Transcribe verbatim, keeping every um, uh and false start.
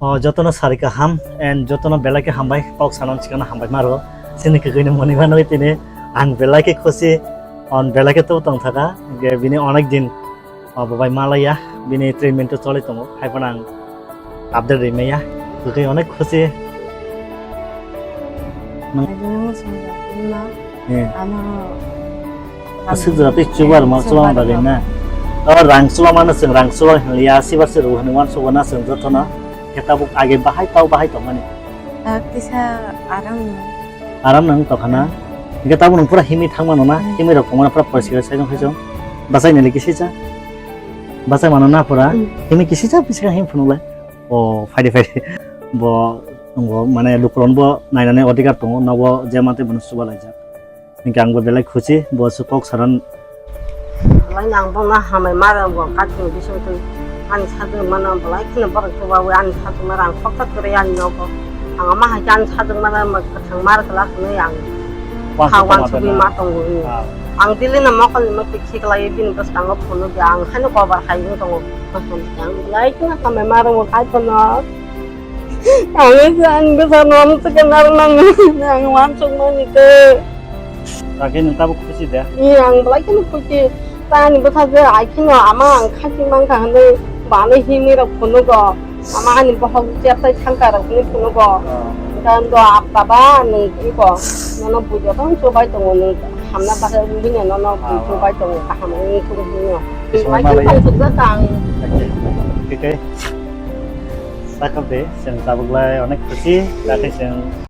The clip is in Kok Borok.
O, jotono sari kaham and jotono belai khe hambai, kok sanam chikano hambai maro. Chini kwkhwini moni manwi tini ang belai khe khusi, on belai khe tubu tong thaka, ge bini onek din, o, bo bai malaya, bini treatment to choli tongo, hai phano ang update rimaya, kwkhwi onek khusi. Nang- Aidin mo song ya, ino, Eh. Ano, Aswk jora tei chubar ma chubar bagwi na. O rang chuba mano chwng rang chuba hinliya, sibar se ru hinwi uansukgo na chwng jotono. Khe tabuk age bahai tau bahai tongmani. Tak kisa aram no. Aram nang tokha na. Hingke tabuk nung pura himwi thangmano na. Hmm. Himwi rok tongmano pura poriskar saijong saijong. Bachai nili kisi cha. Bachai mano na pura. Hmm. Himwi kisi cha bisi him phunukle. O phaidi phaidi. Bo tongo mane lukuron bo nainani odhikar tongo. Nobo je mantwi bono chuba laijak. Hingke ang bo belai khusi, bo se kok saran. Belai no ang bono hambai ma rwngo, kaitwi bising twi ani sajwk mano belai kheno borok chubaui ani sajwk mano ang khoksa kwrwi ani nogo. Ang ama hai khe ani sajwk mano kwthang mar kwlak hinwi ang Wansuk kha tongma wansugwi tongna. Ma tongo hinwi. Ah. Ang daily no mokol ni motwi khiklaiwi bini bwskango phunukya ang haino kobar hai wng tongo. Ang belai kheno hambai ma rwngo kaitorno. Ang ani bwsa no amtwkhe narwknani ang uansukmani tei. Rakhe nwng tabuk khusi de? Ee, ang belai kheno khusi. Tei ani bwsa je hai kheno ama ang khasi mankha hwnwi bo ano himwi rok phunugo. Ama ani bohok chertai thangka rok hinwi phunugo. Ah. Hwnkhe ang do baba nwng iko nono bujo tong chubai tongo nwng hamna bagwi bini nono Ah, bujo ah. Bai tongo kaham wngwi thung hinwi. Bising Belai malaya. Kheno tong sukjak ang. Oke. Oke, oke. Sakam de, chwng tabuk lai onek khusi, rakhe chwng